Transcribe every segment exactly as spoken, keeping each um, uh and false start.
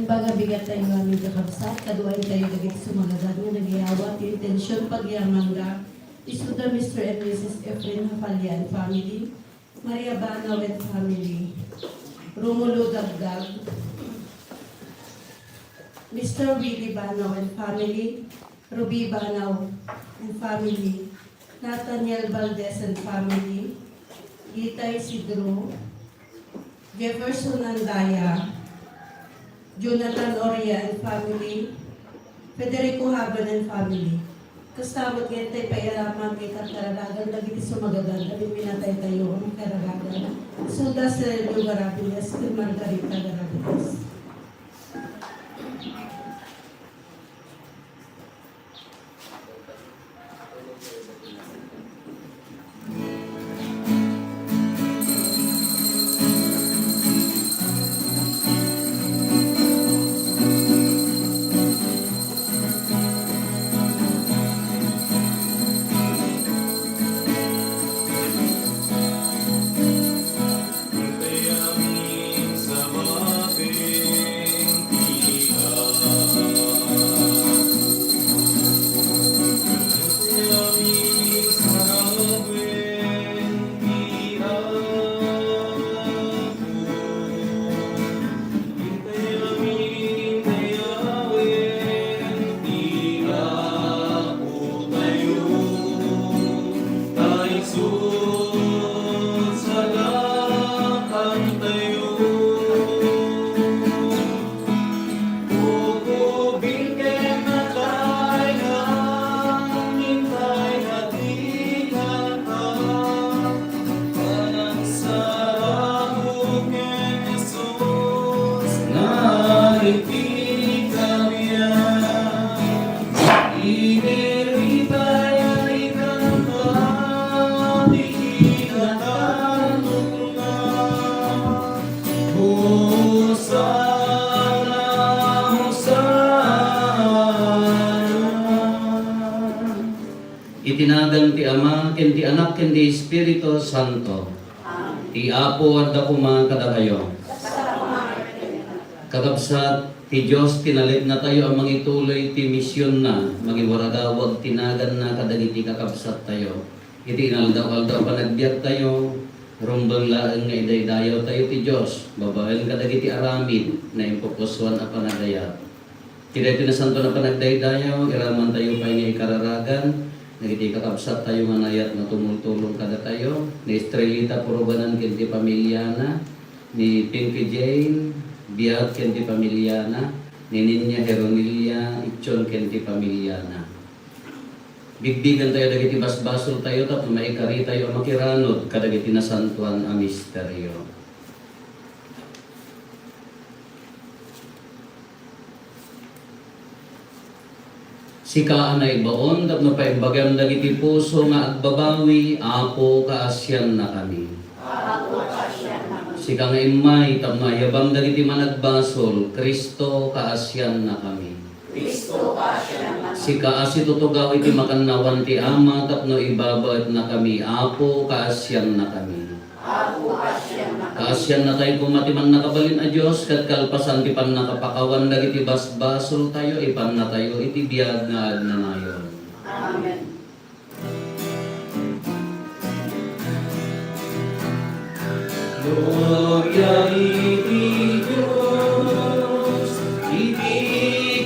Pagabigat tayo amin kakabsat, kaduaen tayo dagiti sumagadan nga nagyawat ti intention pagyamanda, isuda Mister and Missus Efren Hafalia and family, Maria Banao and family, Romulo Dagdag, Mister Willie Banao and family, Ruby Banao and family, Nathaniel Valdez and family, Itay Sidro, Jefferson Andaya, Jonathan Oria and family, Federico Haben and family. Kasta met nga intay pairaman nga ikarkararagan dagiti sumagadan a bimminatay tayo a makararagan. Suda Sergio Garabiles ken Margarita Garabiles. Iti nagan ti Ama, ken ti Anak, ken ti Espiritu Santo. Ti Apo adda koma kadakayo. Kakabsat, ti Dios ti nalipnatayo a mangituloy ti misionna, mangiwaragawag ti naganna kadagiti kakabsattayo. Iti inaldaw-aldaw a panagbiagtayo, rumbeng laeng nga idaydayawtayo ti Dios babaen kadagiti aramid nga impupusuan a panagayat. Iti daytoy nasantoan a panagdaydayaw, iramantayo pay nga ikararagan dagiti kakabsattayo nga naayat nga tumultulong kadatayo, ni Estrellita Puruganan ken ti pamiliana, ni Pinky Jane Biag ken ti pamiliana, ni Niña Heronilia Itchon ken ti pamiliana. Bigbigantayo dagiti basbasoltayo tapno maikaritayo a makiranud kadagiti nasantoan a misterio. Sika a naibaon tapno paimbagam dagiti puso nga agbabawi, Apo, kaasiannakami. Apo, kaasiannakami. Sika nga immay tapno ayabam dagiti managbasol, Cristo, kaasiannakami. Cristo, kaasiannakami. Sika a situtugaw iti makannawan ti Ama tapno ibabaetnakami, Apo, kaasiannakami. Apo, kaasiannakami. Kaasiannatayo koma ti Mannakabalin a Dios, ket kalpasan ti pannakapakawan dagiti basbasoltayo, ipannatayo iti biag nga agnanayon. Amen. Gloria iti Dios iti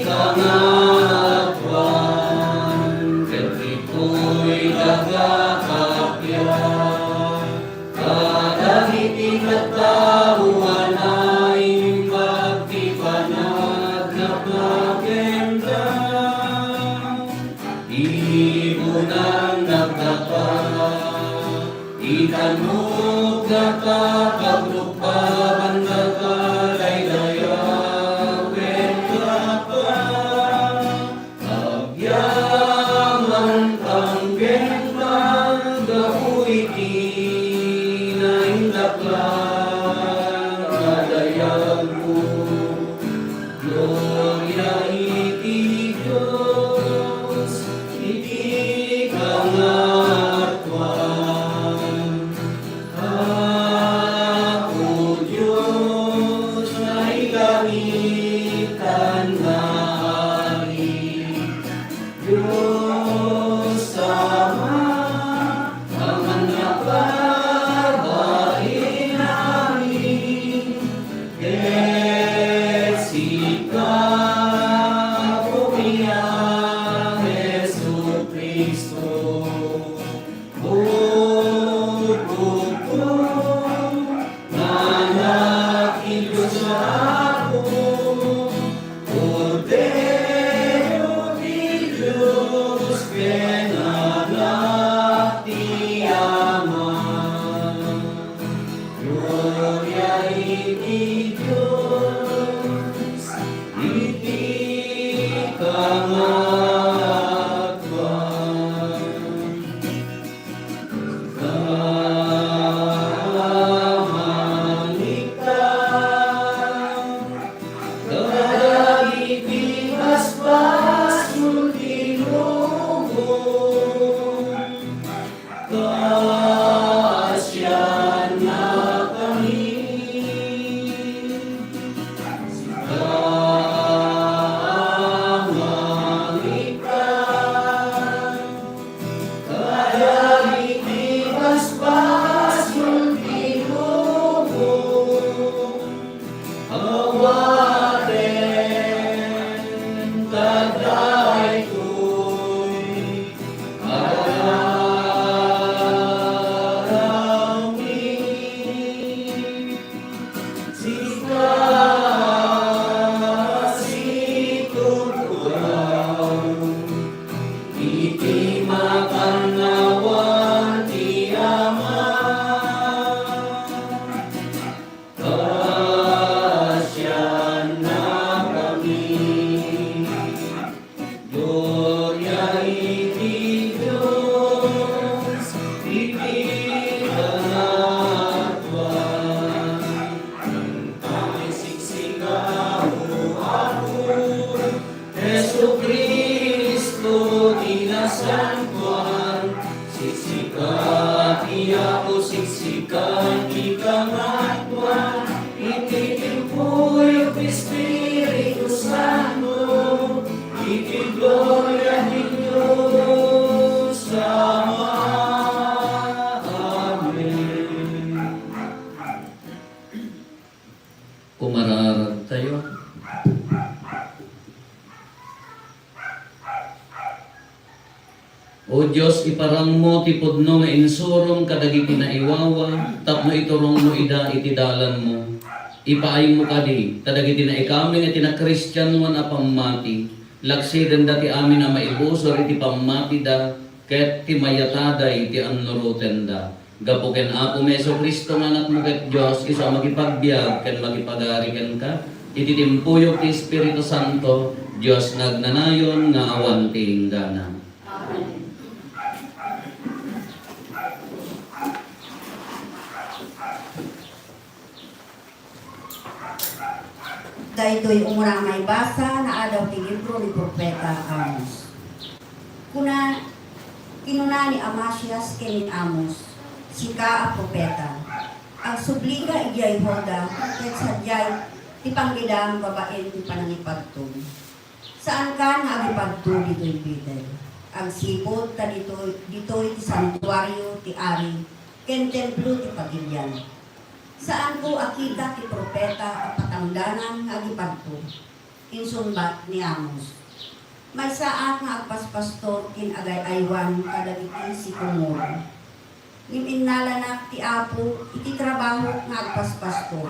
kangatoan, ket ditoy daga kappia. Kadagiti tattao a naimbag ti panagnapakendan, ibunan nagtapa, itanok nagtapa, pagrukpa, banda, kadaydayaw, ken tapa. Agyaman tanggem gapu iti naindaklan nga dayagmo. Gloria iti Dios iti kangatoan. Apo Dios, nailangit Cristo, O Apo, Anak ti Dios nga Apo, Kordero ti Dios, ken Anak ti Ama. Gloria iti Dios iti kangatoan. Kamalikta kadagiti basbasol ti lubong. Kasiannakami, sika a mangipag, kadagiti basbasol ti lubong. Awaten ta daytoy a aramid. Sika a situtugaw iti makannawan ti Ama. Kasiannakami. Gloria iti Dios iti kangatoan. Kami siksika, O Apo, Jesu-Cristo ti nasantoan, siksika ti Apo, siksika ti kangatoan, iti timpuyog ti Espiritu Santo, iti gloria ti Dios Ama. Amen. Umararag tayo. O Dios, iparangmo ti pudno nga insurom kadagiti naiwawa tapno iturongmo ida iti dalanmo. Ipaaymo kadi ta dagiti naikami nga ti nakristianoan a pammati, laksidenda ti amin a maibusor iti pammatida ket ti mayatada iti annurotenda. Gapu ken Apomi Jesu-Cristo nga Anakmo ket Dios, isu a makipagbiag ken makipagari kenka, iti timpuyog ti Espiritu Santo, Dios nga agnanayon nga awan ti inggana. Amen. Daytoy umuna a maibasa, naadaw ti libro ni Profeta Amos. Kuna, kinuna ni Amasias ken ni Amos, "Sika a profeta, agsublika idiay Juda ket sadiay ti panggidam babaen ti panangipagto. Saanka nga agipagto ditoy Betel. Agsipud ta ditoy, ditoy ti santuario ti Ari ken templo ti pagilian. Saanko a kita ti profeta a patangdanan nga agipagto," insungbat ni Amos. "Maysaak nga agpaspastor ken agay-aywan kadagiti sikomoro. Ngem innalanak ti Apo iti trabahok nga agpaspastor,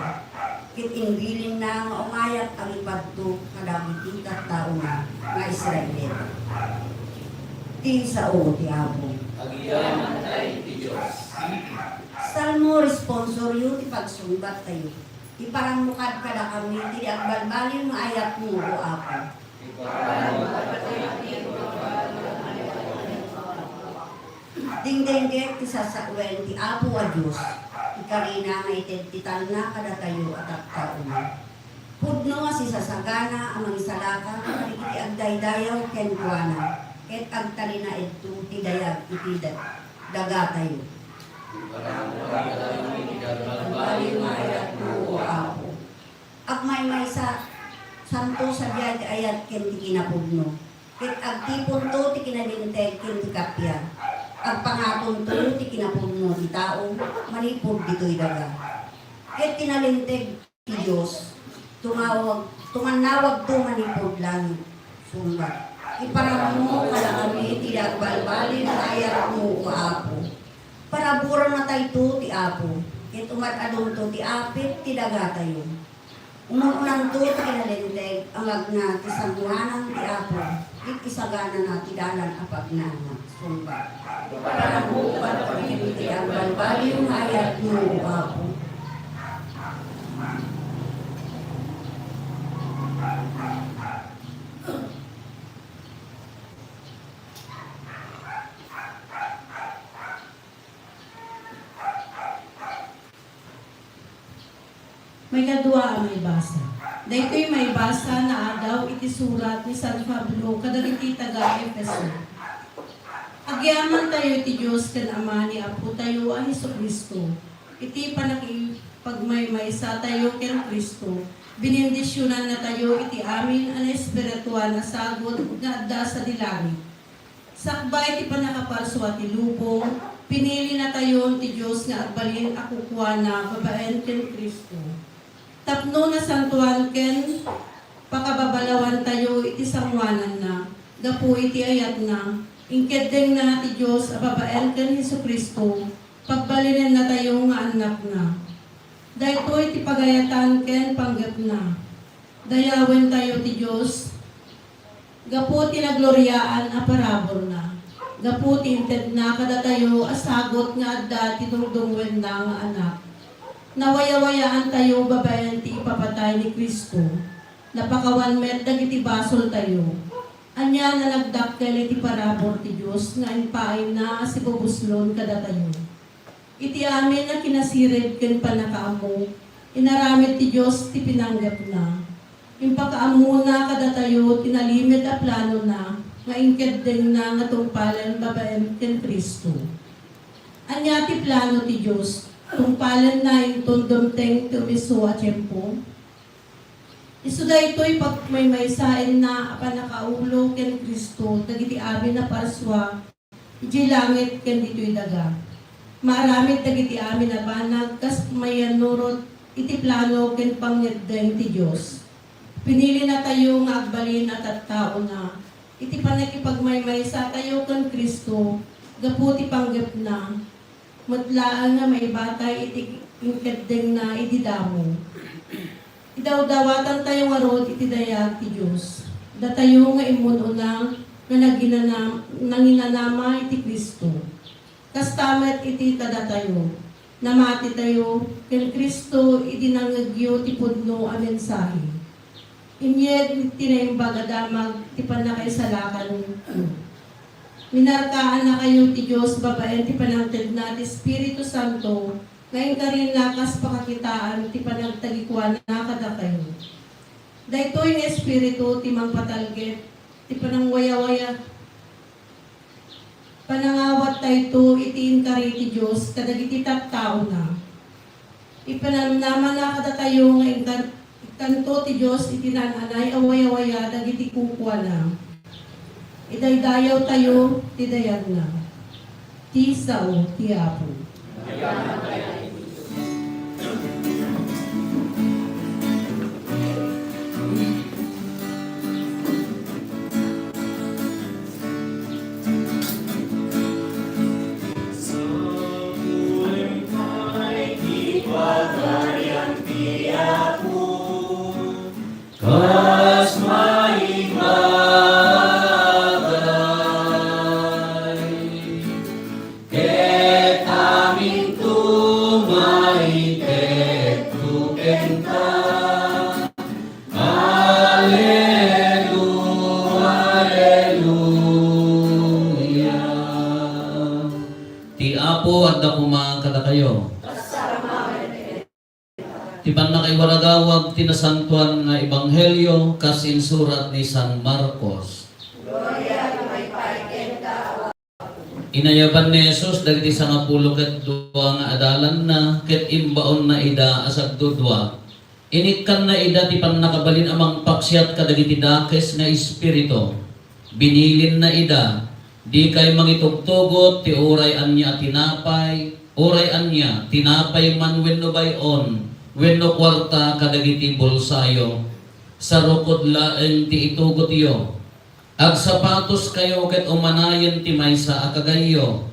ket imbilinna nga umayat agipagto kadagiti tattaona nga Israelita." Ti sao ti Apo. Agyamankay ti Dios. Salmo responsorio ti pagsungbattayo. Iparangmo kad kadakami ti agbalbaliw nga ayatmo, O Apo. Dingdinggek ti sasawen ti Apo a Dios, ikarina nga ited ti talna kadatayo a tattaona. Pudno a sisasagana a mangisalakar kadagiti agdaydayaw kenkuana, ket agtalinaedto ti dayag iti da-, dagatayo. Agbalbaliw nga ayatmo, O Apo. Agmaymaysa, santo sadiay ti ayat ken ti kinapudno. Ket agtiponto ti kinalinteg ken ti kappia. Agpangatonto ti kinapudno ti tao manipud ditoy daga. Ket ti nalinteg ti Dios, tumawag, tumannawagto manipud langit. Sungbat. Iparammo kadakami ti agbalbaliw nga ayatmo, O Apo. Paraburan natayto ti Apo, ket umad-adunto ti apit ti dagatayo. Umun-unanto ti kinalinteg, angagna ti sangoanan ti Apo, ket isaganana ti dalan a pagnanasumba. Iparammo kadakami ti agbalbaliw nga ayatmo, O Apo. Maikadua a maibasa. Daytoy maibasa naadaw iti surat ni San Pablo kadagiti taga-Efeso. Agyamantayo iti Dios ken Ama ni Apotayo a Jesu-Cristo. Iti pannakipagmaymaysatayo ken Cristo, binendisionannatayo iti amin a naespirituan a sagut nga adda sadi langit. Sakbay ti pannakaparsua ti lubong, pinilinatayon ti Dios nga agbalin a kukuana babaen ken Cristo. Tapno nasantoan ken pakababalawantayo iti sangoananna, gapu iti ayatna, inkeddengna ti Dios a babaen ken Jesu-Cristo, pagbalinennatayo nga annakna. Daytoy ti pagayatan ken panggepna. Dayawentayo ti Dios, gapu ti nagloriaan a paraburna, gapu ti intedna kadatayo a sagut nga adda ti dungdungngoenna nga Anak. Nawayawayaantayo babaen ti ipapatay ni Cristo. Napakawan met dagiti basoltayo. Ania a nagdakkel iti parabur ti Dios nga impaayna a sibubuslon kadatayo. Iti amin a kinasirib ken pannakaammo, inaramid ti Dios ti pinanggepna. Impakaammona kadatayo ti nalimed a planona nga inkeddengna nga tungpalen babaen ken Cristo. Ania ti plano ti Dios? Tungpalenna inton dumteng ti umiso a tiempo? Isu daytoy pagmaymaysaenna a pannakaulo ken Cristo dagiti amin a parsua idiay langit ken ditoy daga. Maaramid dagiti amin a banag kas mayannurot iti plano ken pangngeddeng ti Dios. Pinilinatayo nga agbalin a tattaona iti pannakipagmaymaysatayo ken Cristo gapu ti panggepna, met laeng nga maibatay iti inkeddengna idi damo. Idawdawatantayo ngarud iti dayag ti Dios, datayo nga immun-una nga naginana-, nanginanama iti Cristo. Kasta met iti kadatayo, namatitayo ken Cristo idi nangngegyo ti pudno a mensahe. Inyeg ti Naimbag a Damag ti pannakaisalakanyo. Minarkaannakayo ti Dios babaen ti panangtedna ti Espiritu Santo nga inkarina kas pakakitaan ti panagtagikuana kadakayo. Daytoy nga Espiritu ti mangpatalged ti panangwayawaya, panangawattayto iti inkari ti Dios kadagiti tattaona. Ipanamnamana kadatayo nga inkan-, ikkanto ti Dios iti naan-anay a wayawaya dagiti kukuana. Idaydayawtayo ti dayagna. Ti sao ti Apo. Sapulem pay ti Pagarian ti Apo, kas maibagay, ket aminto maitetto kenka. Hallelu-, Halleluia. Ti Apo adda koma kadakayo. Ti pannakaiwaragawag ti Nasantoan nga Ebanghelio kas insurat ni San Marcos. Inayaban ni Jesus dagiti sangapulo ket dua nga adalanna ket imbaonna ida a sagdudua. Inikkanna ida ti pannakabalin a mangpaksiat kadagiti dakes nga espiritu. Binilinna ida, "Dikay mangitugtugot ti uray ania a tinapay, uray ania, tinapay man wenno bay-on, wenno kuarta kadagiti bulsayo. Sarukod laeng ti itugotyo." Agsapatoskayo ket umanayen ti maysa a kagayyo.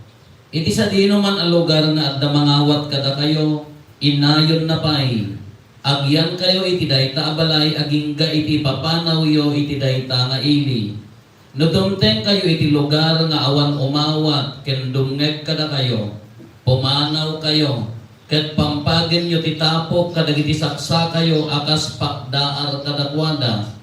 Iti sadinoman a lugar nga adda mangawat kadakayo, innayonna pay. Agyankayo iti dayta a balay agingga iti ipapanawyo iti dayta nga ili. No dumtengkayo iti lugar nga awan umawat ken dumngeg kadakayo, pumanawkayo, ket pampagenyo ti tapok kadagiti saksakayo a kas pakdaar kadakuada.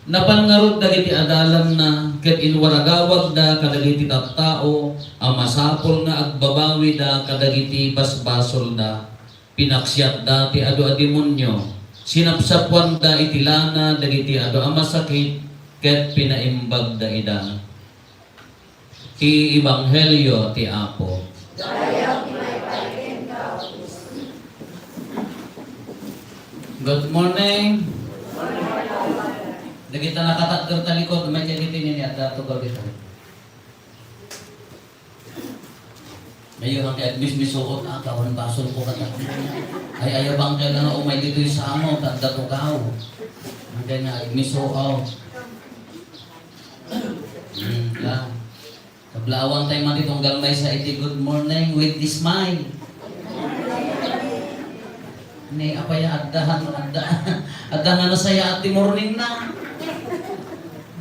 Napan ngarud dagiti adalanna ket inwaragawagda kadagiti tattao a masapul nga agbabawida kadagiti basbasolda. Pinaksiatda ti adu a demonio, sinapsapuanda iti lana dagiti adu a masakit, ket pinaimbagda ida. Ti Ebanghelio ti Apo. Good morning. Dagita nakatakder ta likod, may kagiti nini adda tugaw dito. Ayo, ang kay agmismisuot, ah, kawan basol ko kata. Ay, ayaw bang kailangan umay ditoy sa amo, tanda tugaw. Ang kay nga, agmisuot. Hmm, lang. Kablawan tayo man itong galmay sa iti good morning with smile. Ni, apay, addahan, adda, adda nga nasayaat ti morning na.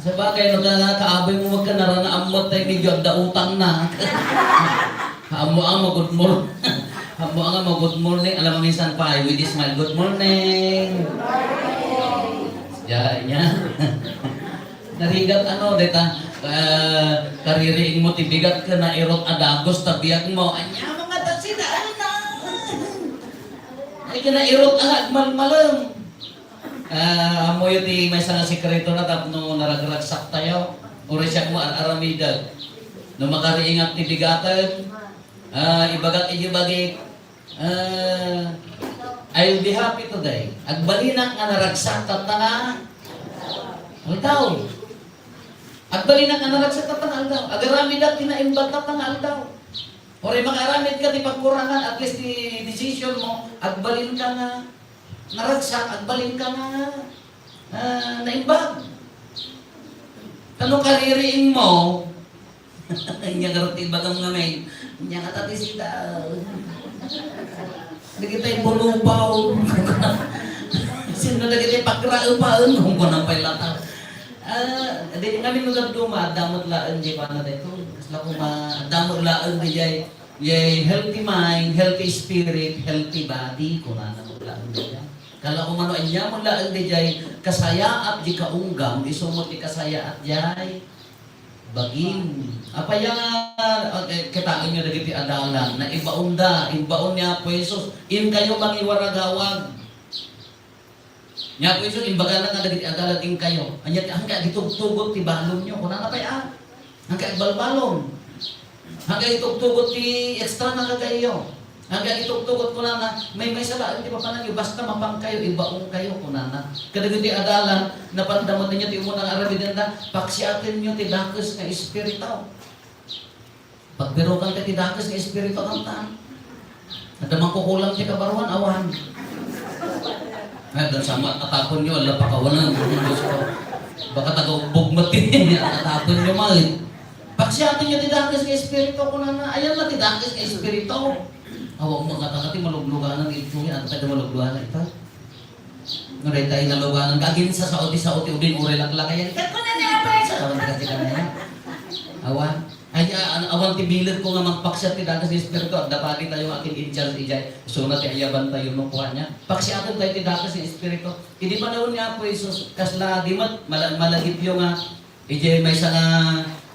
Sabagay, no, ka-, kaabay mo, wag ka naranaamot tayo, medyo adda utang na. Amo ang mag-good morning. Amo ang mag-good morning. Alam mo, minsan pa, with smile, "Good morning." Diyan, niya. Narigat ano, deta, ah, kaririing mo ti bigat ka na irot a dagos ta biag mo. Anya, mga tasidaan na. Ay, ka na irot a agmalmalem. Ah, ammoyo ti maysa nga sekreto na tapno naragragsak tayo. Uray siak mo ar-aramidek. No makariingak ti bigaten, ah, ibagak iti bagik, ah, "I'll be happy today." Agbalinak nga naragsak tatta nga aldaw. Agbalinak nga naragsak tatta nga aldaw. Agaramidak ti naimbag tatta nga aldaw. Uray makaramid ka ti pagkurangan, at least ti decision mo, agbalin ka nga naragsak, agbalin ka nga, ah, naimbag. Tano kaririing mo, nya garot ti bagam nga may, nya kata ti sida. Dagitay bulubaw. Sino dagitay pagraepaen? Kung kunang pay lata. Ah, di ngamin no dadduma, adda met laeng di pana daytoy. Kasla kuma, adda met laeng di jay, jay healthy mind, healthy spirit, healthy body, kunana met laeng di jay. Kala ko mano anya met laeng di jay, kasayaat di kaunggam, isu met ti kasayaat jay bagim. Apay nga, eh, kitaenyo dagiti adalan, naibaonda, imbaon ni Apo Jesus, inkayo mangiwaragawag. Ni Apo Jesus, imbagana nga dagiti adalan inkayo. Anya ti, "Angka agitugtugot ti balonyo," kunana pay, ah. "Angka agbalbalon. Angka agitugtugot ti extra na kagayyo. Angka agitugtugot," kunana, "maymaysa laeng ti papananyo, basta mapangkayo, ibaonkayo," kunana. Kadagiti adalan, napanda met anya ti umuna nga aramidenda, "Paksiatenyo ti dakes nga espiritu." Pagbirukan ti dakes nga espiritu kanta. Adda mangkukulang ti kabaruan, awan. Ay, dan sama, atapon nyo, ala, pakawanan, Diyos ko. Baka taga-ubbog mati, atapon nyo, man. Paksiaten nyo ti dakes nga espiritu, kunana, ayan na ti dakes nga espiritu. Awa, mga taga ti malugluganan, ito, yan, taga malugluganan, ito. Nga dayta inaluganan ka, agin sa sao ti sao ti ubing uray laklakayan. Ket kuna ni Apo Jesus, awan ti kasikan niya. Awan. Ay, ah, ano, awan ti bilet ko nga magpaksiat ti dakes nga espiritu, adda padi tayo nga akin in charge ijay. So na ti ayaban tayo no kuan niya. Paksiaten tayo ti dakes nga espiritu. Idi panawen ni Apo Jesus, kasla di met, mala-, malagipyo nga, ijay maysa nga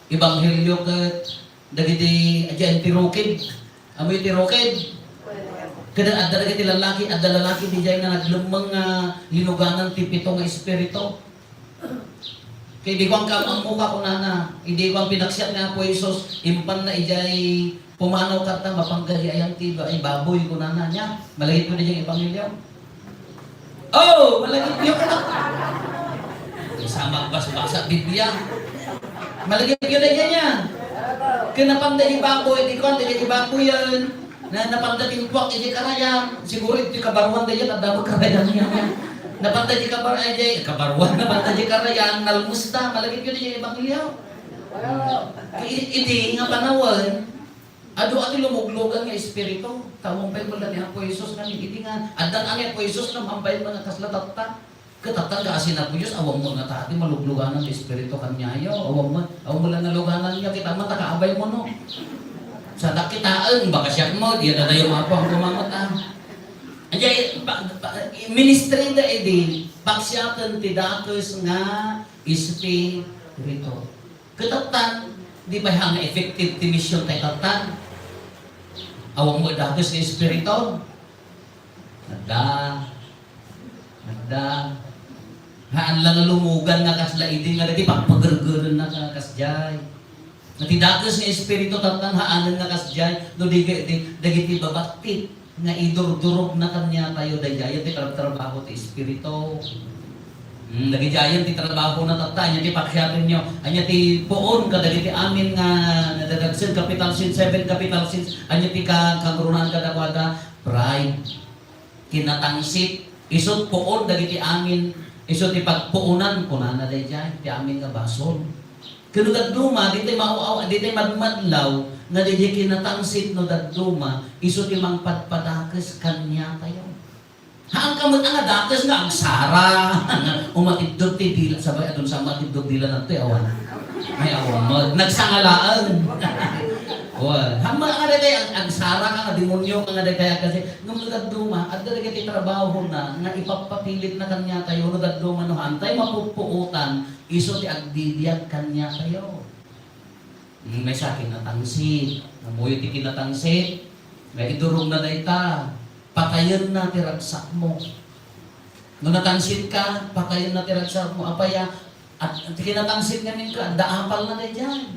ebanghelyo ket dagiti, ijay ti rukid. Amoy ti rukid. Kada adda dagiti lalaki, adda lalaki dijay nga naglemmeng nga linuganan ti pito nga espiritu. Kay di kuan ka, "Ammo ka," kunana. Idi kuan pinaksiat ni Apo Jesus, impanna ijay pumanaw kanta, mapangga di ayan ti ba-, ay, baboy, kunana niya. Malagipyo dijay ebanghelyo. Oh, malagipyo ka na. Sa magbasa-basa Biblia. Malagipyo na dyan yan. Kinapan da ibaboy, di ko, di ibaboy yan. Na, napanda timpuak, di karayan. Siguro iti kabaruan da yan, at damag karayan yan. Napanta di kabar-, ay, di, kabaruan, napanta di karayan, nalmusta, malagipyo di ebanghelio. I-, iti nga panawen, adu a ti lumuglugan nga espiritu. Tawon pay bala ni Apo Jesus nga iti nga, addan a ni Apo Jesus nga mampayen nga kasla tatta. Ket tatta nga asin Apo Dios, awan mo nga ta, ti malugluganan ti espiritu kaniayo, awan mo, awan mo lang naluganan niya, kita man, ta kaabay mo, no? Sa ta kitaen, baka siya mo, di na tayo mapuang kumamata. Anya, pa, pa, ministry da idi, paksiaten ti dakes nga espiritu. Ket tattan, di pay ha nga effective ti mission tay tattan. Awan mo dakes nga espiritu. Adda. Adda. Haan lang nga lumugan nga kasla idi nga dagiti pagpagergerenna nga kasdiay. Nga ti dakes nga espiritu tattan haanen nga kasdiay, no di, di, dagiti babattit nga idurdurogna kaniatayo, daydiayen ti trabtrabaho ti espiritu. Hmm, dagiti ayan ti trabahona tatta, ania ti paksiatenyo? Ania ti puon kadagiti amin nga nadadagsen, capital sins, seven capital sins, ania ti ka-, kagrunaan kadakuada? Pride. Kinatangsit. Isut puon dagiti amin, isu ti pagpuonan, kunana daydiay, ti amin nga basol. Ken no dadduma, ditay maaw-aw-, ditay madmadlaw, nga daydiay kinatangsit no dadduma, isu ti mangpadpadakes kaniatayo. Haanka met a nga dakes nga agsara. Umatiddog ti dila, sabay adun sa umatiddog dila nattoy, awan. Ay, awan met. Nagsangalaen. Wen. Haan met a nga daydiay ag-, agsara ka nga demonio ka nga daydiay kasi ngem no dadduma, adda dagiti trabahona nga ipapapilitna kaniatayo no dadduma no haantay mapuppuotan, isu ti agbibiag kaniatayo. Mm, maysa kinatangsit. Ammoyo ti kinatangsit? Nga idurogna dayta, patayenna ti ragsakmo. No natangsit ka, patayenna ti ragsakmo. Apay a, at, at kinatangsit nga ninka, adda apalna daydiay.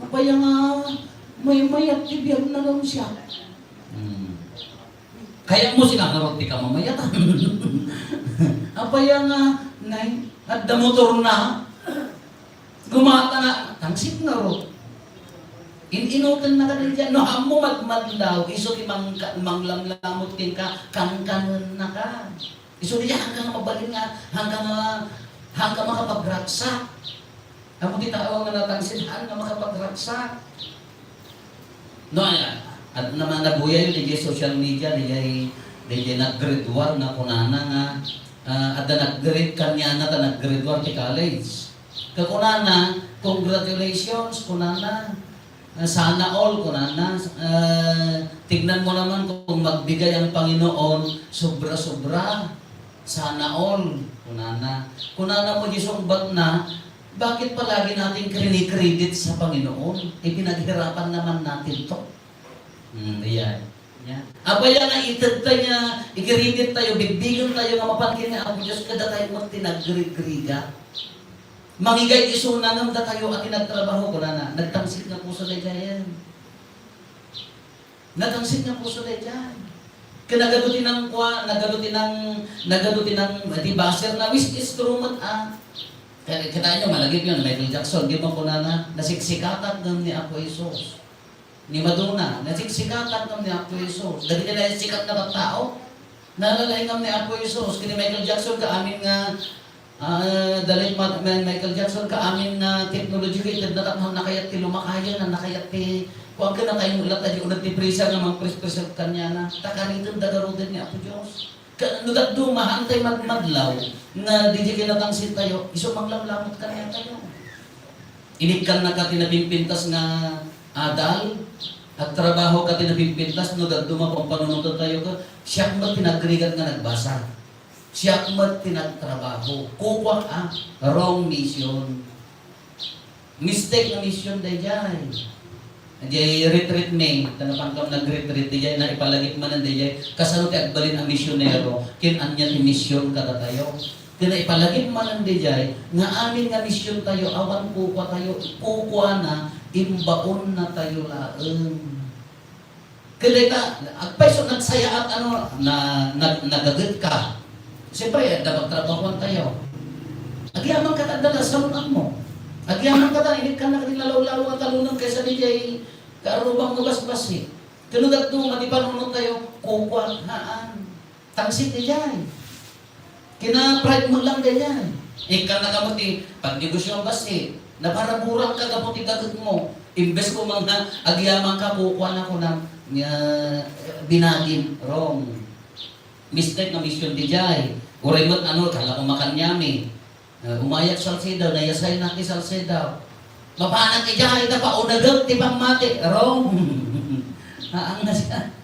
Apay a nga, maymayat ti biagna ngem siak. Hmm. Kayatmo sika ngarud ti kamamayatan. Apay a nga, nay, adda motorna. Gumata nga, tangsit ngarud. In-inutenna kadaydiay. No, ammo madmadlaw, isu ti mangka-, manglamlamut kenka, kankanennaka. Isu daydiay, haanka nga mabalin nga, haanka nga, haanka makapagragsak. Ammo ti tao nga natangsit, haan nga makapagragsak. No, ay, at naman nabuyayo, daydiay social media, daydiay, daydiay nag-grade one nga kunana nga, ah, adda nag-grade kaniana ta nag-grade one ti college. Kakunana, "Congratulations," kunana. Ah, "Sana all," kunana. Ah, "Tignan mo naman kung magbigay ang Panginoon, sobra-sobra. Sana all," kunana. Kunana mo, di sungbat na, "Bakit palagi nating krini-credit sa Panginoon? Eh, pinaghirapan naman natin to." Hmm, ayan. Yan. Apay a nga ited tayo nga, i-credit tayo, bigbigen tayo nga mapan ken ni Apo Dios, kada tayo met ti nagrigrigat. Mangigay isuna ngem datayo a ti nagtrabaho, kunana, nagtangsit nga puso daydiayen. Nagtangsit nga puso daydiay. Ken nagadu ti nangkua-, nagadu ti nang-, nagadu ti nang-, ti baserna, which is true met a. Kaya, kitaenyo, malagipyo ni Michael Jackson, di ba kunana, "Nasiksikatak ngem ni Apo Jesus." Ni Madonna, "Nasiksikatak ngem ni Apo Jesus." Dagiti nasiksikat nga tattao, nalalaing ngem ni Apo Jesus. Ken ni Michael Jackson, kaamin nga, ah, dalit ma-, Ma-, Michael Jackson, kaamin nga technology nga itedna tapno nakayat ti lumakayen, nakayat ti, kuan, ken natay mo latta di uneg ti prisa nga mangpris-prisek kaniana. Ta kariten da garuden ni Apo Dios. Ka-, no dadduma, haantay madmadlaw nga daydiay kinatangsit tayo, isu manglamlamut kaniatayo. Inikkannaka ti napimpintas nga adal, agtrabahoka ti napimpintas, no dadduma pampanunoten tayo ka, siak met ti nagrigat nga nagbasa. Siak met ti nagtrabaho. Kukuak a, wrong mission. Mistake nga mission daydiay. Diay retreat mi, ta napankam nag-retreat, diay naipalagip manen daydiay, kasano ti agbalin a misionero, ken ania ti mision kadatayo. Ken naipalagip manen daydiay, nga amin nga mision tayo, awan kukua tayo, kukuana, imbaonna tayo laeng. Ket dayta, agpayso nagsayaat, ano, na, nag-, nagaget ka. Siyempre, adda pagtrabahuan tayo. Agyaman ka ta adda nasaun-at mo. Agyaman ka ta, inikkan na kadin nalawlaw nga talunan kaysa diay kaarrubang nga basbasi. Ken no dadduma ti panunot tayo, kukuahaan. Tangsit daydiay. Kina-pride mo lang ganyan. Ikkan na kamo ti pagnegosyo ang basi. Nabaraburak ka gapu ti dagitmo. Imbes ko mga agyaman ka, kukuan ako ng, ah, binagin. Wrong. Mistake nga mission di jay. Uray met ano, kala ko makanyami. Ah, umayak Salcedo, nayasay na ti Salcedo. Mapanak ijay, ta paunagek ti pammati. Wrong. Haan nga siya.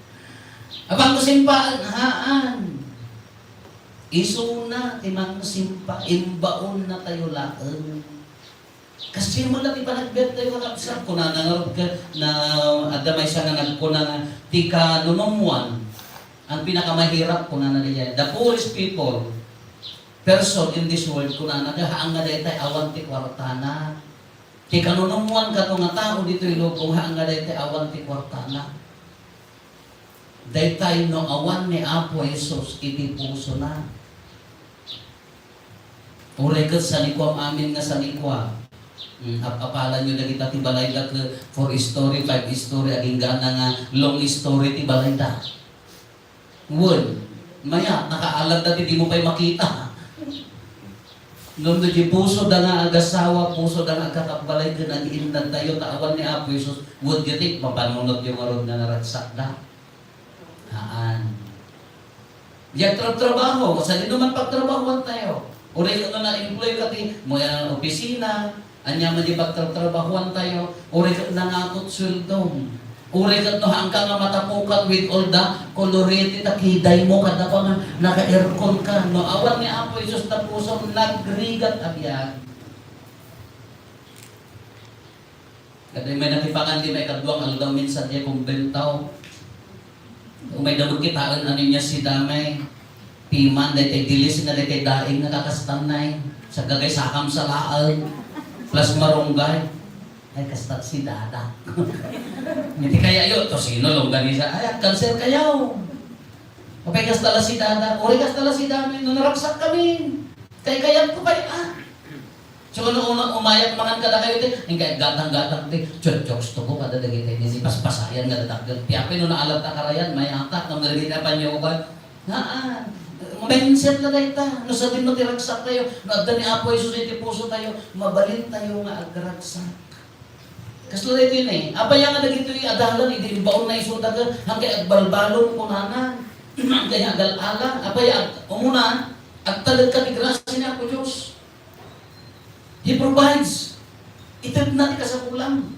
Apang ko simpaan, haan. Isuna ti mangsimpa, imbaonna tayo laeng. Kasi mo lang ipanagbiag tayo, kakabsat. Kunana nga, na, adda maysa nga nagkuna nga, ti kanunumuan, ang pinakamahirap, kunana diyan. The poorest people, person in this world, kunana, nga haan nga daytay awan ti kwartana. Ti kanunumuan kato nga tao ditoy lubong, haan nga daytay awan ti kwartana. Daytay no awan ni Apo Jesus iti pusona. Uray ket sanikuam amin nga sanikua. Mm, ap-apalanyo dagita ti balayda ket four story, five story, agingga na nga long story ti balayda. Wen, mayat, nakaaladda ti dimo pay makita. Ngem no di pusoda nga agasawa, pusoda nga agkakabbalay ken agiinnadtayo ta awan ni Apo Jesus, wen, daytoy mapanunotyo ngarud nga naragsakda. Haan. Diak trabtrabaho, sadino man pagtrabahoan tayo. Uray ket no na-employ ka ti, mo yan, opisina, anya man di pagtratrabahoan tayo, uray ket nangatot sueldom. Uray ket no haanka nga matapukan with all the colorete ta kiday mo, kada pa nga naka-aircon ka. No awan ni Apo Jesus ta pusom, nagrigat a biag. Kada may nakipangan di may kaduang aldaw minsan di kumbentaw. Umay da magkitaen ano niya si damay. Piman, daytay dilis nga daytay daing nga kakastannay. Sagagay sakam sa laeng. Plus marunggay. Ay, kastat si dada. Iti kaya yo, to sino longganisa? Ay, ang cancer kayo. Apay kasta la si dada. Uri kasta la si damay. No naragsak kami. Kay kayat ko pay, ah. So, ano, una, umayak mangan kadakayo ti, ingka gatang-gatang ti, tsutsuksto ko kada dagiti, ni si paspasayan nga dadakkel. Ti apay no naalat ta karayan, may atak, no nagagit a panyo ko ba? Haan. Mindset na dayta. No, sa din mo ti ragsak tayo, no, adda ni Apo Jesus iti puso tayo, mabalin tayo nga agragsak. Kasla daytoy ne, apay nga dagitoy adalan, idi imbaon na isu daga, hangkay agbalbalon kunana, hangkay agal-ala, apay ag-, umuna, agtalek ka ti grasya ni Apo Dios. He provides. Itedna ti kasapulam.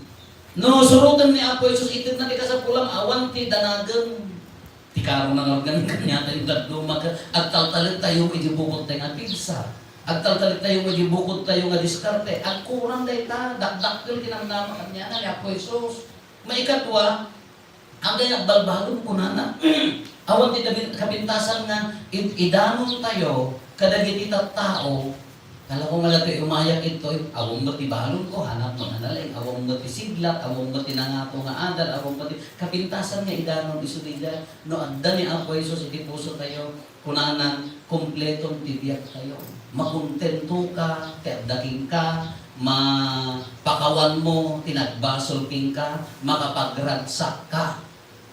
No, suroten ni Apo Jesus, itedna ti kasapulam, awan ti danagem. Ti karong nga ngarud kaniata, yung dadduma ka, agtaltalek tayo iti bukod tayo nga pigsa. Agtaltalek tayo iti bukod tayo nga diskarte. Agkurang dayta, dakdakkel ti namnama kaniana ni Apo Jesus. Maikadua, Agay agbalbalon, kunana, awan ti dabi-, kapintasan nga id-, idanon tayo kadagiti tattao. Kala ko nga datoy umayak itoy, awan met ti balon ko, hanap mo na laeng, awan met ti siglat, awan met ti nangato nga adal, awan met ti kapintasan nga idanon isu daydiay. No adda ni Apo Jesus iti puso tayo, Kunanan, kompleton ti biag tayo. Makontento ka ti adda kenka, mapakawan mo ti nagbasol kenka, makapagragsak ka,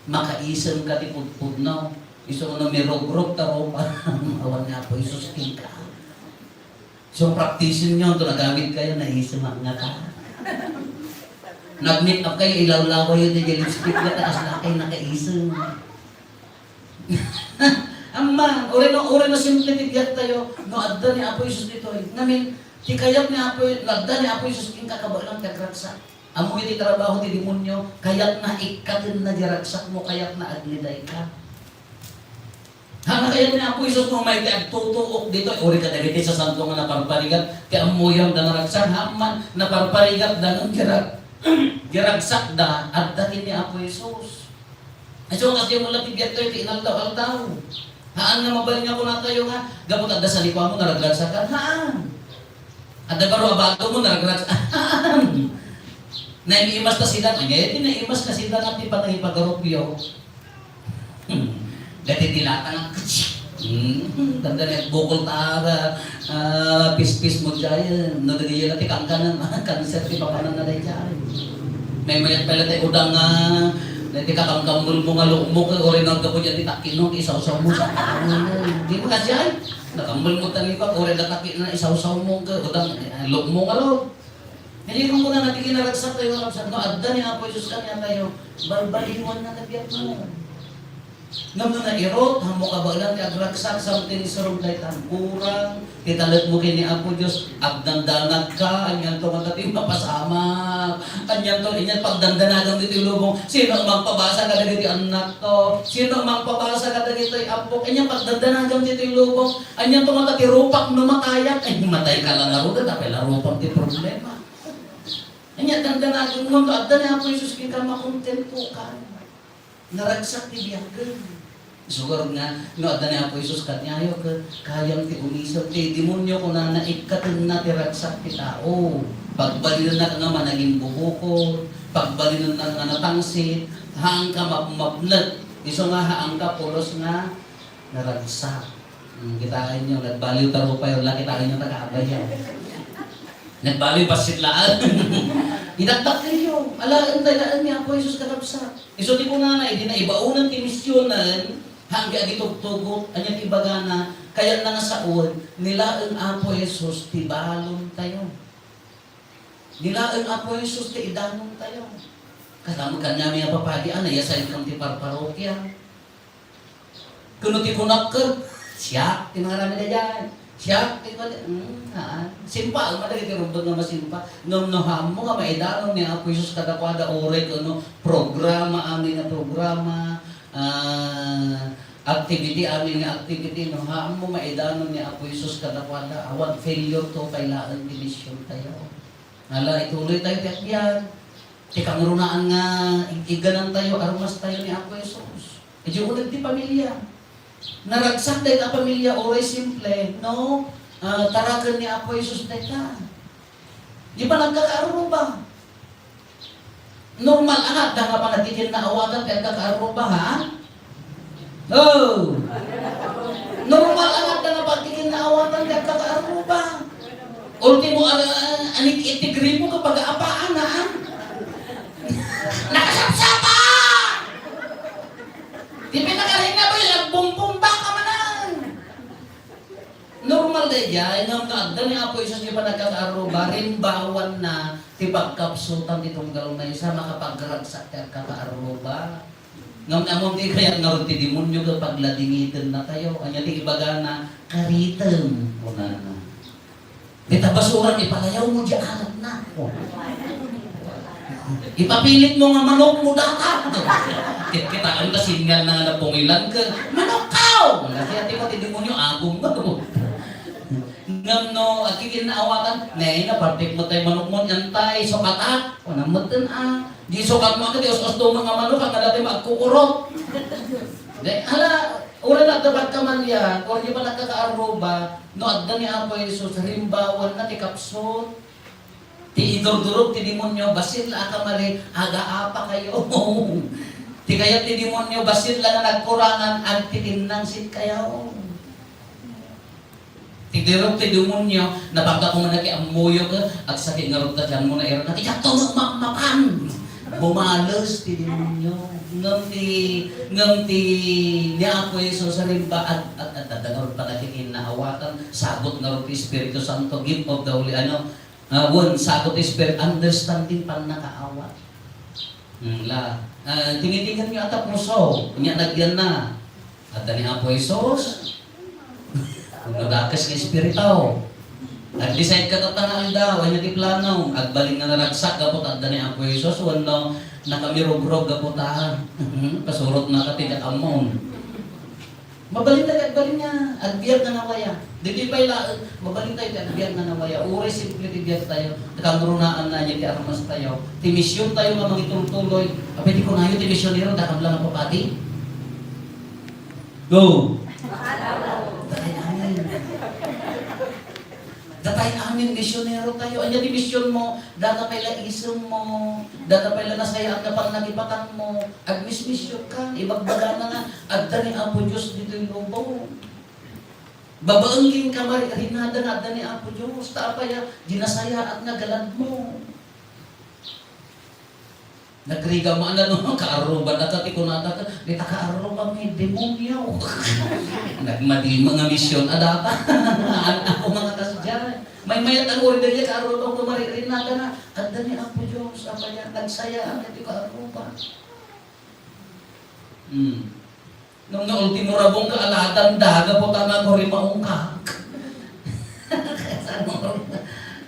makaisem ka ti pudpudno. Isu no mirugrog ta rupa, awan ni Apo Jesus kenka. So, practice-en yo, to nagamit kayo, naisem nga ka. Nag-make up kayo, ilawlawa yo ti lipstick nga, taas na kayo nakaisem. Amman, uray no, uray no simple ti biag tayo, no adda ni Apo Jesus ditoy. Ngamin, ti kayat ni Apo, no adda ni Apo Jesus, inka kabaelan ti agragsak. Ammo iti trabaho ti demonio, kayatna ikkatenna di ragsakmo, kayatna agledayka. Haan, kayat ni Apo Jesus, no may ti agtutuok ditoy, uray kadagiti sasanto nga naparparigat, ti ammoyo da naragsak, amman, naparparigat da, ngem di rag-, di ragsakda, adda ken ni Apo Jesus. Isu nga kasdiay mo la ti biag tayo ti inaldaw-aldaw. Haan nga mabalin nga kuna tayo nga, gapu ta adda sanikuamo, naragragsakan. Haan. Adda baro a bago mo, naragragsakan. Haan. Naimas ta sida, anya ti naimas nga sida nga ti panangipagarupyo. Hmm. Dati ti lata nga, hmm, tanda na bukol ta, ah, pispis mo dyan. No, dagiti la ti kangkanan, cancer ti papanan na dyan. May mayat pala tayo udang nga, Iti kakamkammelmo nga lukmo ket uray no aggapu diay ti takki no, isawsawmo. Di mo kasian? Nakammelmo talipap, uray da takki na isawsawmo ket udang, eh, lukmo nga ro. Hindi ko kuna nga ti kinaragsak tayo, nga kabsat, no, adda ni Apo Jesus kaniatayo, balbaliwan na ti biagmo. Ngem no nairut, haanmo kabaelan ti agragsak, something is wrong dayta. Kurang ti talekmo ken ni Apo Dios, agdandanagka, anianto ngata ti mapasamak? Anianto, anian pagdandanagam ditoy lubong? Sino ang magpabasa kadagiti annakto? Sino ang magpabasa kadagitoy ampok? Anian pagdandanagam ditoy lubong? Anianto ngata ti rupak no matayak? Ay, matayka la ngarud, apay la rupak ti problema. Ania, dandanagem, ngem no adda ni Apo Jesus kenka, makontentoka. Naragsak ti biagem. Isu ngarud nga, no adda ni Apo Jesus kaniayo, ket kayam ti umisem. Ti demonio, kunana, ikkatenna ti ragsak ti tao. Pagbalinennaka nga managimbubukod, pagbalinennaka nga natangsit, haanka mapmapnek. Isu nga haanka pulos nga naragsak. Hmm, kitaenyo, nagbaliw ta rupay, wala, kitaenyo ta kaabay yan. Nagbaliw, bassit laeng. Idakdakkelyo, alaen tayo, alaen ni Apo Jesus, kakabsat. Isu ti kunana, idi naibaonen ti misionen, haan ti agitugtugot, ania ti ibagana, kayatna nga sawen, ni laeng Apo Jesus ti balon tayo. Ni laeng Apo Jesus ti idanontayo. Kasama kaniami a papadi, a, nayasayankam ti parparokia. Kuno ti kunak ket, siak ti mangaramid daydiay. Siak ti kuan, mm, haan. Simpa, uma dagiti rumbeng nga masimpa. Ngem no haanmo nga maidanon ni Apo Jesus kadakuada, uray kuno programa, amin a programa, ah, activity, amin nga activity, no haanmo maidanon ni Apo Jesus kadakuada, awan, failure to pay laeng ti misiontayo. Ala, ituloytayo ti agbiag. Ti kangrunaan nga ig-, igganantayo, armastayo ni Apo Jesus. Idiay uneg ti pamilia. Naragsak dayta a pamilia, uray simple, no? Ah, taraken ni Apo Jesus dayta. Di pa nagkakaarruba. Normal a nga adda nga panagkikinnaawatan ti agkakaarruba, ha? Oh! Normal a nga adda nga panagkikinnaawatan ti agkakaarruba. Ultimo, ah, ah, anik-, itigripo ka pag-aapaan, ha? Nakasapsapa! Di pinakaringa ba yung agbumbumba ka manan? Normal daydiay, ngem no adda ni Apo Jesus ti panagkakaarruba, rimbawanna ti pagkapsutan ti tunggal maysa, makapagragsak ti agkakaarruba. Ngem ammom ti kayat ngarud ti demonio ket pagladingitennatayo. Ania ti ibagana? Karitem, kunana. Dita basuran, ipalayawmo diay alatna. Oh. Ipapilitmo nga manokmo data. Kit-, kitaem ta singal na nga napungilan ket, "Manokkaw!" Nga siya, ti pati demonio, agum na to. Ngem no, agkikinnaawatan, "Ne, naparpek met tay manokmo, antay, sukatak." O, nametten a. Di sukatmo, agdi us-usdom nga manok, agkadati agkukurot. Ne, hala, uray na, dapat ka man ya, uray di pa nagkakaarruba, no adda ni Apo Jesus, rimbawanna ti kapsut. Ti idurdurog ti demonio, bassit la a kamali, agaapakayo. Ti kayat ti demonio, bassit la nga nagkurangan, agtitinnangsit kayo. Ti durog ti demonio, napangka ko man ki ammoyo ket agsakit ngarud ta diay mo na iran. Ti kato met mapmapan. Bumales ti demonio. Ngem ti, ngem ti ni Apo Jesus, rimba-, ag-, ag-, ag-, adda ngarud panagkikinnaawatan, sagot ngarud ti Espiritu Santo, gift of the Holy, ano, Ah, wen, sagot ti Spirit, understanding, pannakaawat. Hmm, la. Ah, tingitigan niyo ata puso, nya nagyan na. Adda ni Apo Jesus. Kung nadakes nga espiritu. Nag-decide ka tatta nga aldaw, anya ti plano, agbalin nga naragsak gapu ta adda ni Apo Jesus, wenno nakamirugrog gapu ta. Pasurot na ka ti dak-, ammom. Mabalin tayo agbalin nga agbiag nga nawaya. Dagiti pay laeng, mabalin tayo ti agbiag nga nawaya. Uray simple ti biag tayo, ti kangrunaan na ti armas tayo. Ti mision tayo nga mangitultuloy. Apay ti kunayo ti misionero, dakam lang a papati? Go! Datayen amin. Datayen amin, misionero tayo. Anya ti misionmo? Data pay la isemmo. Data pay la nasayaat nga pannakipatangmo. Agmismision ka, ibagbagana nga, adda ni Apo Dios ditoy lubong. Babaen ken kamari-, rinada nga adda ni Apo Dios. Ta apay a, dinasayaat nga galadmo. Nagriga man, ano, kaarruba data ti kunata, "Dita kaarruba, may demonyo." Nagmadima nga mision a data. Ako, mga kasdiay. Maymayat ang uri dayta kaarruba, kumaririnaga na. Adda ni Apo Dios, apa yan? Nagsaya, ang iti kaarruba. Hmm. Nung naultimo rabong ka, aladam da, gapu ta nagurimaong ka. Saan mo?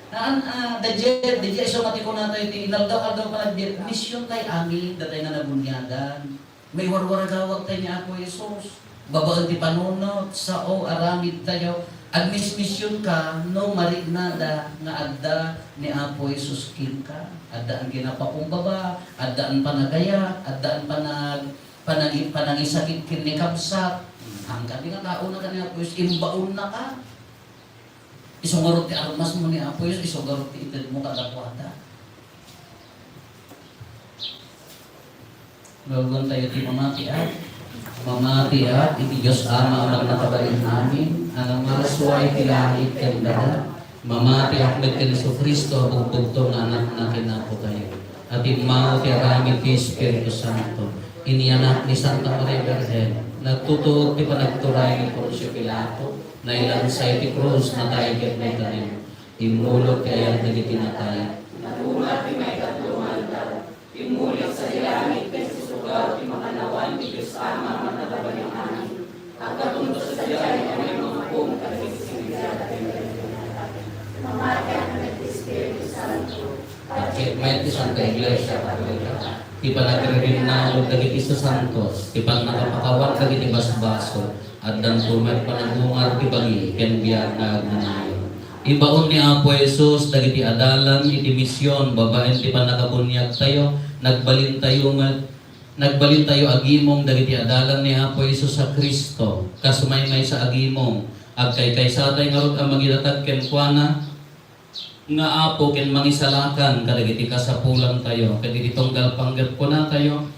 Naan, ah, daydiay, daydiay isu nga ti kunatayo iti inaldaw-aldaw nga nagdi-, mision tayo amin, datay nga nabuniagan. May warwaragawag tayo ni Apo Jesus. Babaen ti panunot, sao, aramid tayo. Agmismision ka, no mariknada nga adda ni Apo Jesus kenka. Addaan kinapakumbaba, addaan panagayat, addaan panag-, panangi-, panangisakit ken ni kabsat. Hmm, hangkan ti nga tao na kaniya, pues, imbaon na ka. Isu ngarud ti armas mo ni Apo Dios, isu ngarud ti ited mo kadakuada. Lawgan tayo ti mamatiat. Mamatiat iti Dios Ama a mannakabalin amin, a namarsua iti langit ken daga. Mamatiak met ken Jesu-Cristo a bugbugtong nga Anakna ken Apo tayo. A timmao ti aramid ti Espiritu Santo. Inyanak ni Santa Maria Birhen. Nagtutuok ti panagturay ni Poncio Pilato. Nailansa iti krus, natay ket naitanem. Immulog ti ayat dagiti natay. Nagungar ti maikatlo nga aldaw. Immulog sadi langit ken susugaw ti makannawan ti Dios Ama a mannakabalin amin. Agpapuntos sadiay a mangngeg kadagiti sinibian. Mamati a met ti Espiritu Santo. Ket met ti Santa Iglesia Katolika, ti panagririnanon dagiti sasantos, ti pannakapakawan dagiti basbasol, addanto met panagungar ti bagi ken biag nga agnanayon. Ibaon ni Apo Jesus dagiti adalan iti mision babaen ti pannakabuniagtayo, nagbalintayo met, nagbalintayo agimong dagiti adalan ni Apo Jesus a Cristo, kas maymaysa agimong, agkaykaysatay ngarud a mangidatag kenkuana, nga Apo ken Mangisalakan kadagiti kasapulantayo, ket iti tunggal panggep kunatayo,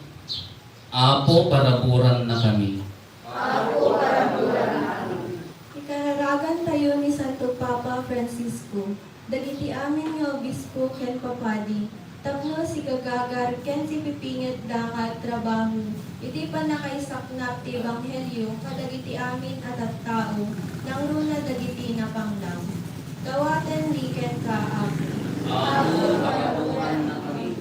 Apo, paraburannakami. Apo, paraburannakami. Ikararagantayo ni Santo Papa Francisco, dagiti amin nga obispo ken papadi, tapno sigagagar ken sipipingitda nga agtrabaho iti pannakaisaknap ti ebanghelio kadagiti amin a tattao, nangruna dagiti napanglaw. Dawatenmi kenka, Apo. Apo, paraburannakami.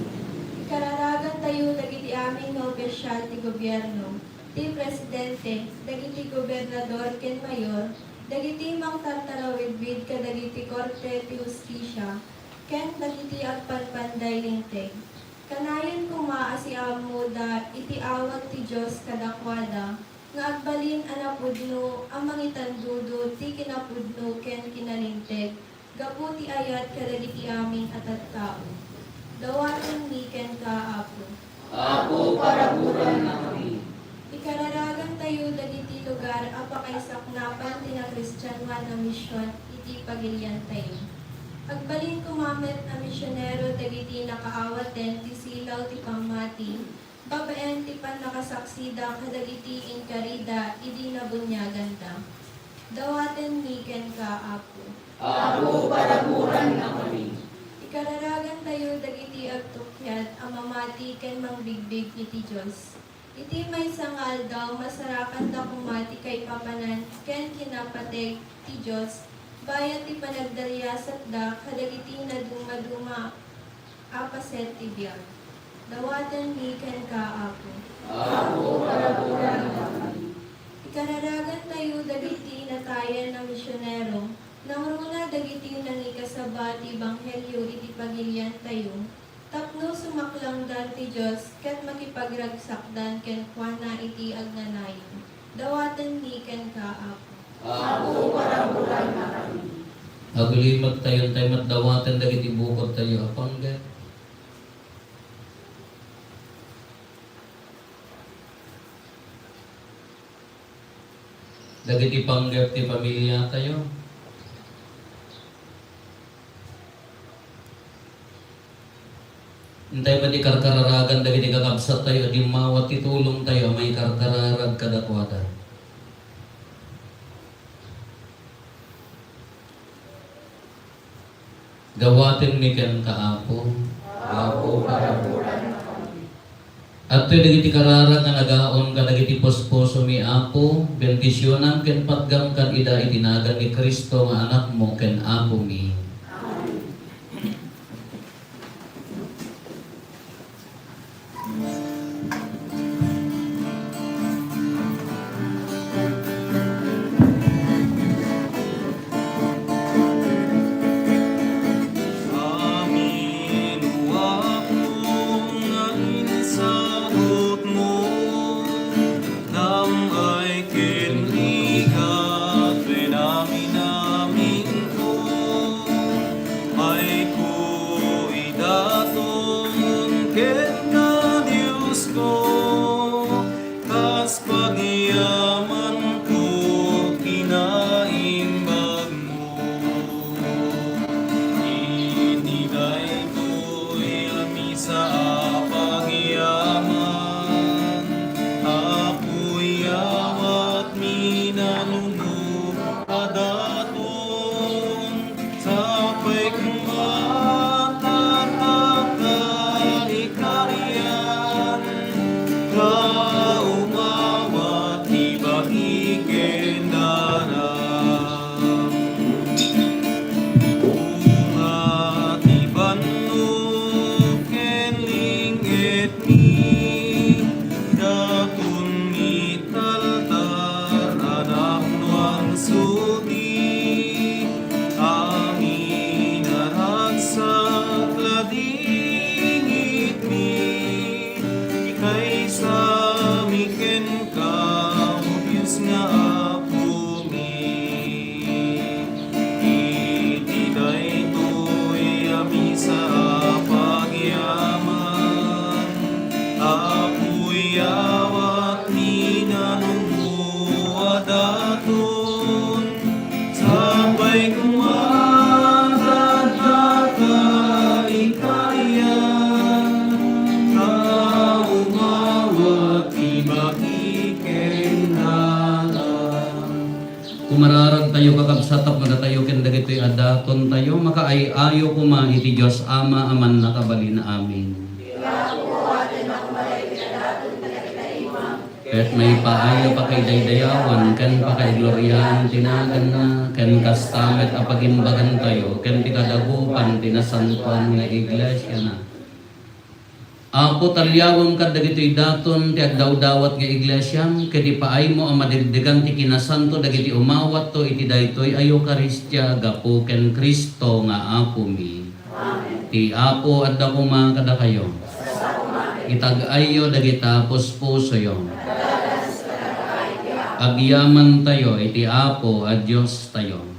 Ikararagantayo dagiti amin nga opisial ti gobierno, ti presidente, dagiti gobernador ken mayor, dagiti mangtartarawidwid kadagiti korte ti hustisia, ken dagiti agpanpanday linteg. Kanayon koma a siammoda iti awat ti Dios kadakuada, nga agbalin a napudno a mangitandudo ti kinapudno ken kinalinteg gapu ti ayat kadagiti amin a tattao. Dawatenmi kenka, Apo. Apo, paraburannakami. Ikararagantayo dagiti lugar a pakaisaknapan ti nakristianoan a mision iti pagiliantayo. Agbalin koma met a misionero dagiti nakaawaten ti silaw ti pammati, babaen ti pannakasaksida kadagiti inkarida idi nabuniaganda. Dawatenmi kenka, Apo. Apo, paraburannakami. Ikararagantayo dagiti agtukkiat a mamati ken mangbigbig iti Dios. Iti maysa nga aldaw, masarakanda koma ti kaipapanan ken kinapateg ti Dios, bayat ti panagdariasatda kadagiti nadumaduma a paset ti biag. Dawatenmi kenka, Apo. Apo, paraburannakami. Ikararagantayo dagiti natayen a misionero, nangruna dagiti nangikasaba ti ebanghelio iti pagiliantayo, tapno sumaklangdan ti Dios ket makipagragsakdan kenkuana iti agnanayon. Dawatenmi kenka, Apo. Apo, paraburannakami. Aglimettayo, intay met dawaten dagiti bukodtayo a panggep. Dagiti panggep ti pamiliatayo. Intay met ikarkararagan dagiti kakabsattayo a dimmawa ti tulongtayo a maikarkararag kadakuada. Dawatenmi kenka, Apo. Apo, paraburannakami. Adtoy dagiti kararag nga nagaon kadagiti puspusomi, Apo, bendisionam ken patgam kad ida iti nagan ni Cristo nga Anakmo ken Apomi. Amin, Apo, nga insautmo, dam-ay ken rigat ken aminaminko, mayko idaton kenka, Diosko, kas pagyamanko kinaimbagmo. Iti daytoy a misa a pagyaman, Apo, iyawatmi nanumo a daton, sapay koma ta, ta, ta, ikarian, ta umawat ti bagi ken daram. Bunga ti bannog ken linggetmi, daton iti altar a napnoan sudi, amin a ragsak ladingitmi, ikaysami kenka, O Dios nga Apomi. Iti daytoy a misa a pagyaman, Apo, iyawatmi nanumo a daton, sapay koma ta adda ta ikarian, ta umawat ti bagi ken daram. Kumararagtayo, kakabsat, tapno datayo ken dagitoy a datontayo makaay-ayo koma iti Dios Ama a Mannakabalin. Amin. Ket maipaay a pakaidaydayawan ken pakaigloriaan ti naganna, ken kasta met a pagimbagantayo ken ti kadagupan ti nasantoan nga iglesiana. Apo, taliawem kad dagitoy daton ti agdawdawat nga iglesiam, ket ipaaymo a madegdegan ti kinasanto dagiti umawatto iti daytoy a Eukaristia gapu ken Cristo nga Apomi. Amen. Ti Apo adda koma kadakayo. Itag-ayyo dagita puspusoyo. Agyamantayo iti Apo a Diostayo.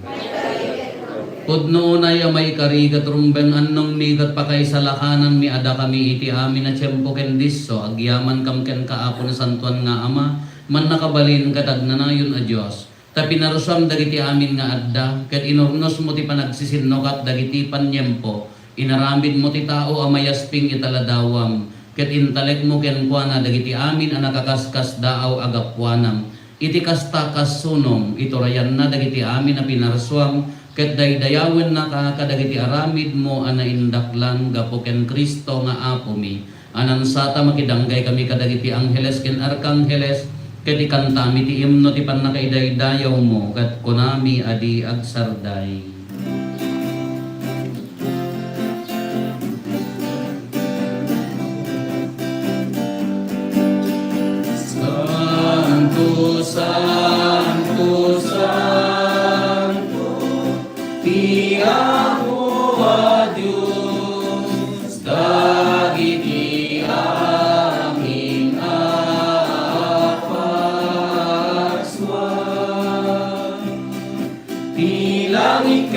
Pudno unay a maikari ket rumbeng annongmi ket pakaisalakananmi a dakami iti amin a tiempo ken disso, agyamankam kenka, Apo, nasantoan nga Ama, mannakabalin ket agnanayon a Dios. Ta pinarsuam dagiti amin nga adda, ket inurnosmo ti panagsisinnukat dagiti paniempo. Inaramidmo ti tao a mayasping ita ladawam, ket intalekmo kenkuana dagiti amin a nakaskasdaaw a gapuanam. Iti kasta, kas sunom, iturayanna dagiti amin a pinarsuam, ket daydayawennaka kadagiti aramidmo a naindaklan gapu ken Cristo nga Apomi. Anansata, makidanggay kami kadagiti angheles ken arkangheles, ket ikantami ti imno ti pannakaidaydayawmo, ket kunami a di agsarday. Santo, santo, santo, ti Apo a Dios, dagiti amin a parsua. Ti langit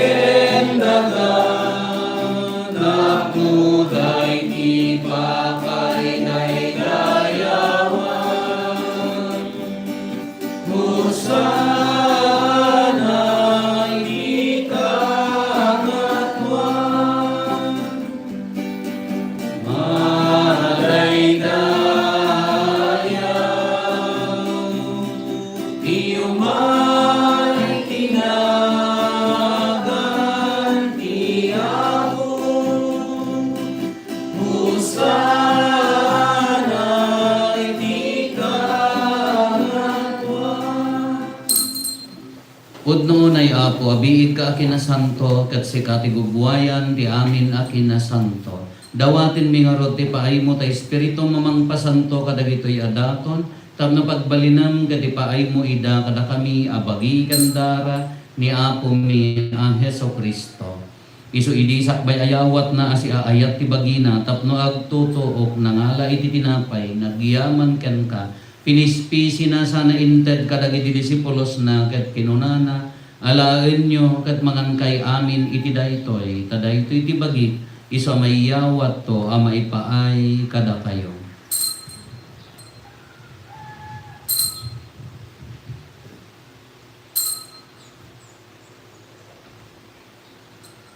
Pudno unay, Apo, a biigka a kinasanto, ket sika ti gugwayan ti amin a kinasanto. Dawatenmi ngarud ti paaymo ta Espiritum a mangpasanto kadagitoy a daton, tapno pagbalinem ket ipaaymo ida kadakami a bagi ken dara ni Apomi a Jesu-Cristo. Isu idi sakbay a yawatna a siaayat ti bagina tapno agtutuok, nangala iti tinapay, nagyaman kenka, pinispisina sana inted kadagiti disipulosna ket kinunana, "Alaenyo ket mangankay amin iti daytoy, ta daytoy ti bagik, isu a maiyawatto a maipaay kadakayo."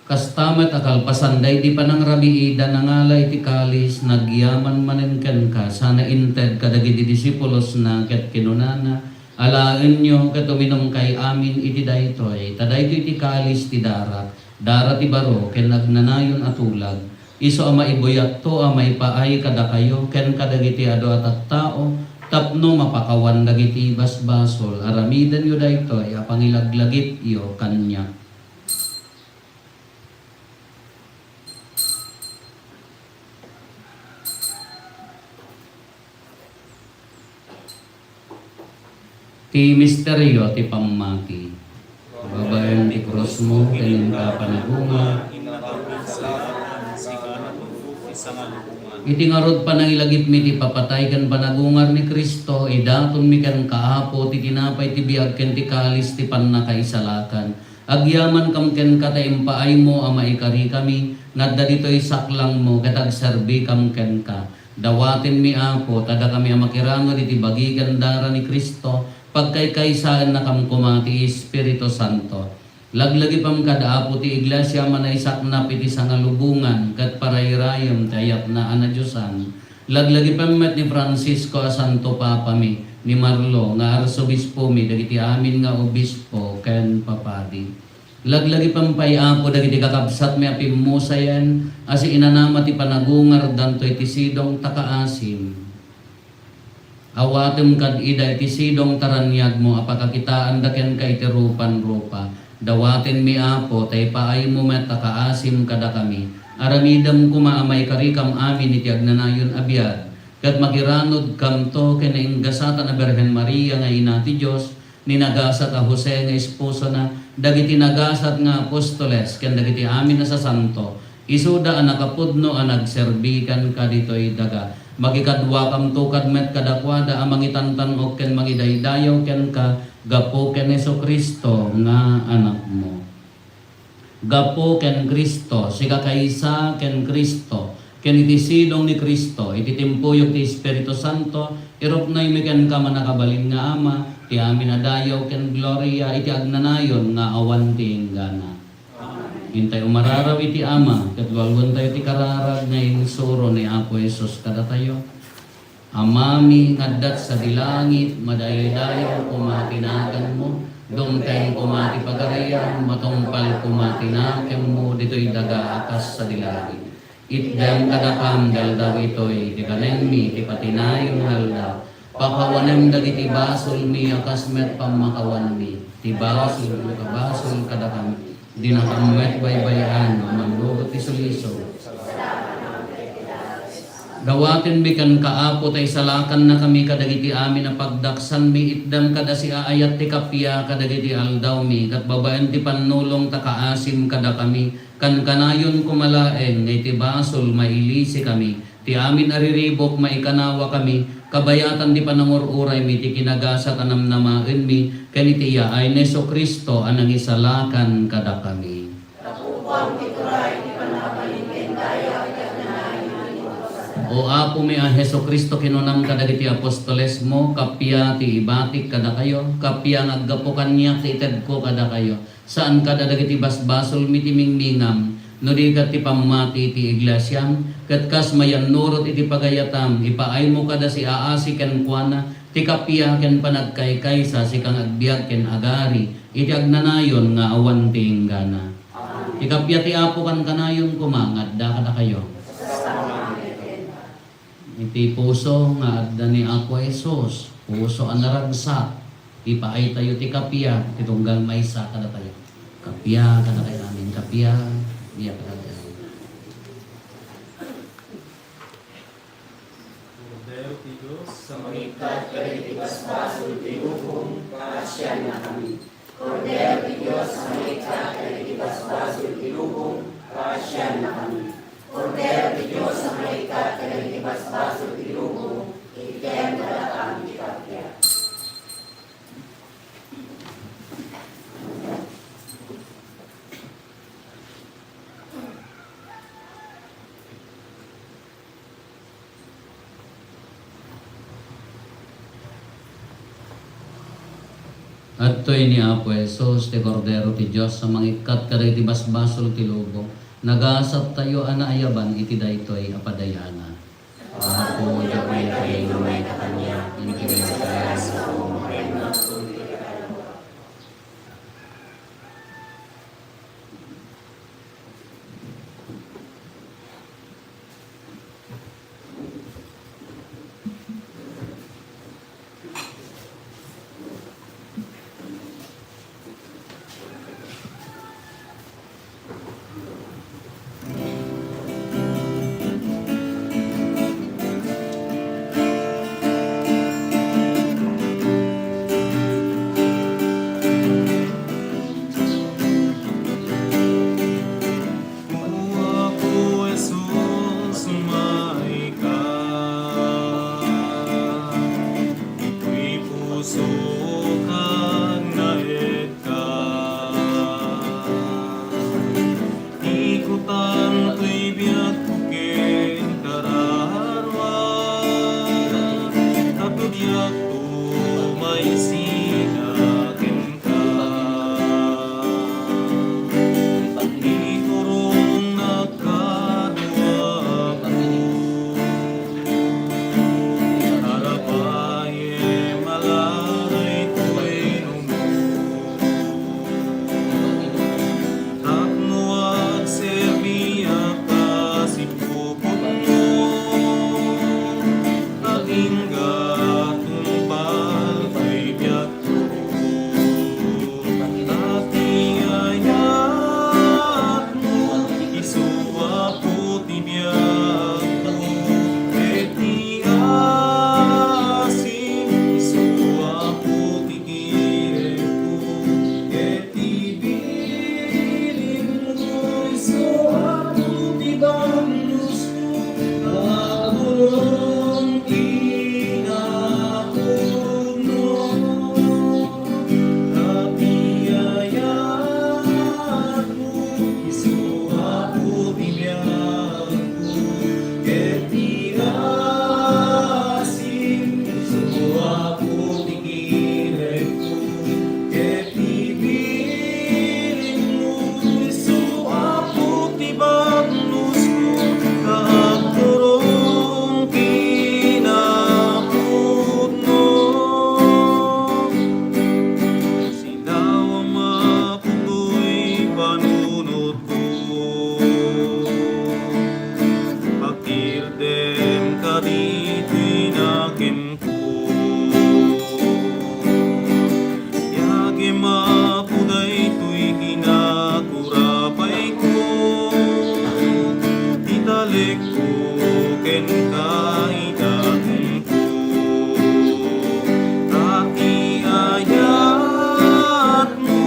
Kasta met a kalpasan daydi panangrabiida, nangala iti kalis, nagyaman manen kenka, sana inted kadagiti disipulosna ket kinunana, "Alaenyo ket uminumkay amin iti daytoy, ta daytoy ti kalis ti darak, dara ti baro ken agnanayon a tulag, isu a maibuyatto a maipaay kadakayo ken kadagiti adu a tattao, tapno mapakawan dagiti basbasol. Aramidenyo daytoy a pangilaglagipyo kaniak." Ti misterio ti pammati. Babaen ti krusmo ken inka panagungar. Iti ngarud, panangilagipmi ti papatay ken panagungar ni Cristo, idatonmi kenka, Apo, ti tinapay ti biag ken ti kalis ti pannakaisalakan. Agyamankam kenka ta impaaymo a maikarikami nga adda ditoy saklangmo ket agserbikam kenka. Dawatenmi, Apo, ta dakami a makiranod iti bagi ken dara ni Cristo, pagkaykaysaennakam koma ti Espiritu Santo. Laglagipem kad, Apo, ti Iglesia a manaisaknap iti sangalubongan ket parayrayem ti ayatna a nadiosan. Laglagipem met ni Francisco a Santo Papami, ni Marlo nga Arsobispomi, dagiti amin nga obispo ken papadi. Laglagipem pay, Apo, dagiti kakabsatmi a pimmusayen a siinanama ti panagungardanto iti sidong ta kaasim. Awatem kad ida iti sidong ta raniagmo a pakakitaanda kenka iti rupan-rupa. Dawatenmi, Apo, ta ipaaymo met a kaasim kadakami. Aramidem koma a maikarikam amin iti agnanayon a biag, ket makiranodkamto ken nainggasatan a Birhen Maria nga Ina ti Dios, ni nagasat a Jose nga esposona, dagiti nagasat nga apostoles, ken dagiti amin a sasanto, isuda a nakapudno a nagserbi kenka ditoy daga. Makikaduakamto kad met kadakuada a mangitantan-ok ken mangidaydayaw kenka gapu ken Jesu-Cristo nga Anakmo. Gapu ken Cristo, sikakaysa ken Cristo, ken iti sidong ni Cristo, iti timpuyog ti Espiritu Santo, iruknoymi kenka, mannakabalin nga Ama, ti amin a dayaw ken gloria iti agnanayon nga awan ti inggana. Intay umararaw iti Ama, ket lualuentayo ti kararag nga insuro ni Apo Jesus kadatayo. Amami nga adda sadi langit, madaydayaw koma ti naganmo, dumteng koma ti pagariam, matungpal koma ti nakemmo ditoy daga a kas sadi langit. Itdem kadakam ti aldaw itoy ti kanenmi ti patinayon nga aldaw. Pakawanem dagiti basolmi a kas met pammakawanmi ti basolmo a basol kadakami. Dinakam met baybay-an a mannurot ti sulisog. Dawatenmi kenka, Apo, ta isalakannakami kadagiti amin a pagdaksanmi, itdem kad a siaayat ti kappia kadagiti aldawmi, ket babaen ti pannulong ta kaasim kadakami, kankanayon koma laeng nga iti basol mailisikami, ti amin a riribuk maikanawakami, kabayatan ti panangur-uraymi ti kinagasat a namnamaenmi, ken iti yaay ni Jesu-Cristo a nangisalakan kadakami. Napupuam ti turay ti pannakabalin ken daydayaw iti agnanayon. O Apomi a Jesu-Cristo, kinunam kadagiti apostolesmo, kappia ti ibatik kadakayo, kappia nga aggapu kaniak ti itedko kadakayo. Saan kad a dagiti basbasolmi ti mingmingam, no di ket ti pammati ti iglesiam, ket kas mayannurot iti pagayatam, ipaaymo kad a siaasi kenkuana ti kappia ken panagkaykaysa, sika nga agbiag ken agari iti agnanayon nga awan ti inggana. Ti kappia ti Apo kankanayon koma nga adda kadakayo. Iti puso nga adda ni Apo Jesus, puso a naragsak, Ipaaytayo ti kappia ti tunggal maysa kadatayo. Kappia kadakayo amin, kappia, kappia kadakayo amin. Kordero ti Dios, a mangikkat kadagiti basbasol ti lubong, paasiannakami. Kordero ti Dios, a mangikkat kadagiti basbasol ti lubong, paasiannakami. Kordero ti Dios, a mangikkat kadagiti basbasol ti lubong, itkem kadakami ti kappia. Adtoy ni Apo Jesus, ti Kordero ti Dios a mangikkat kadagiti basbasol ti lubong. Nagasattayo a naayaban iti daytoy a padayanan. Apo, diak maikari no maikkan kaniak, ngem ti maysa nga aldaw, mapainnak ti kalua. Apo Jesus, maikkan. Ditoy pusok agnaedka. Ikutan toy biagko ken kararua, tapno diak tumaysina kenka. Iturongnak kaduapo. Arapayem a laray toy numo. Tapno agserbiak a sipuputmo. Agingga tungpal toy biag Ati ayatmo, isu Apo ti biagko, ket ti asim, isu Apo ti kirekko, ket ti bilinmo, isu Apo ti bannosko, agturong ti napudno. Ati ayatmo, isu Apo ti biagko, ket ti asim, isu Apo ti kirekko, ket ti bilinmo, isu Apo ti bannosko, agturong ti napudno. Sinawam, Apo, toy panunotko. Pakirdem kaditoy nakem ko. Biagem, Apo, daytoy kinakurapayko, ti talekko ken kaidatonko. Ati ayatmo,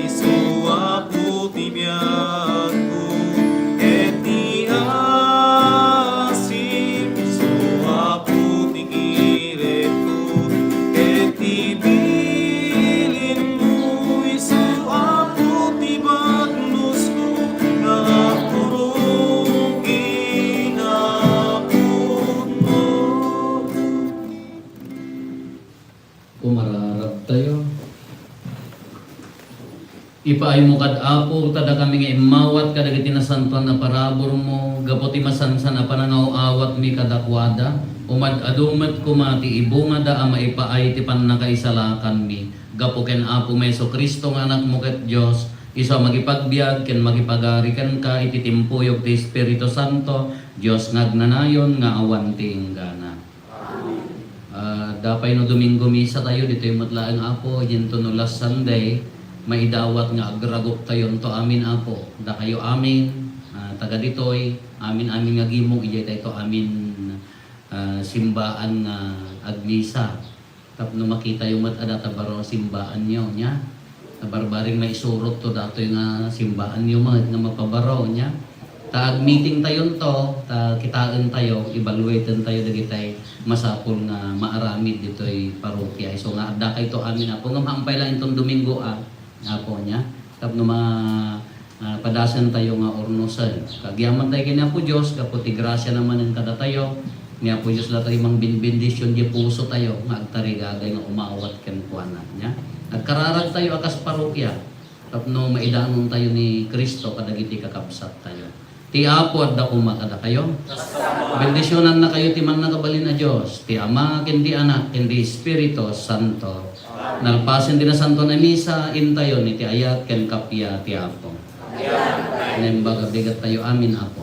isu Apo ti biagko, ket ti asim, isu Apo ti kirekko, ket ti bilinmo, isu Apo ti bannosko, nga agturong kinapudno. Kumararagtayo. Ipaaymo kad Apo, ta dakami nga immawat kadagiti nasantoan a paraburmo, gapu ti masansan a panangaw-awatmi kadakuada, umad-adu met koma ti ibungada a maipaay ti pannakaisalakanmi, gapu ken Apomi Jesu-Cristo nga Anakmo ket Dios, isu a makipagbiag ken makipagari kenka iti timpuyog ti Espiritu Santo, Dios nga agnanayon nga awan ti inggana. Amen. Ah, Apay no Domingo misa tayo, ditoy met laeng, Apo, idiay no Last Sunday, maidawat nga agraguptayonto amin, Apo. Dakayo amin, ah, taga ditoy, amin-amin nga gimong, idiay tayo amin, ah, simbaan nga agmisa. Tapno makitayo met a data baro simbaanyo, nya. Nabarbaring maisurot to datoy nga simbaanyo met nga mapabaro, nya. Ta agmeeting tayonto, ta kitaen tayo, evaluaten tayo dagitay masapul nga maaramid ditoy parokia. Isu nga adda kayto amin, Apo, nga maampay lang inton Domingo, a, Apo, nya. Tapno ma-, ah, padasen tayo nga urnosen. Agyaman tayo ken Apo Dios, gapu ti grasia na manen kadatayo. Ni Apo Dios la tayo mangbinbendisyon di puso tayo, nga agtarigagay nga umawat kenkuana, nya. Agkararag tayo a kas parokia. Tapno maidanon tayo ni Cristo kadagiti kakabsat tayo. Ti Apo adda koma kadakayo. Bendisionannakayo ti mannakabalin a Dios, ti Ama, ken ti Anak, ken ti Espiritu Santo. Nalpasen ti nasanto a misa, intayon iti ayat ken kappia ti Apo. Naimbag a bigat tayo amin, Apo.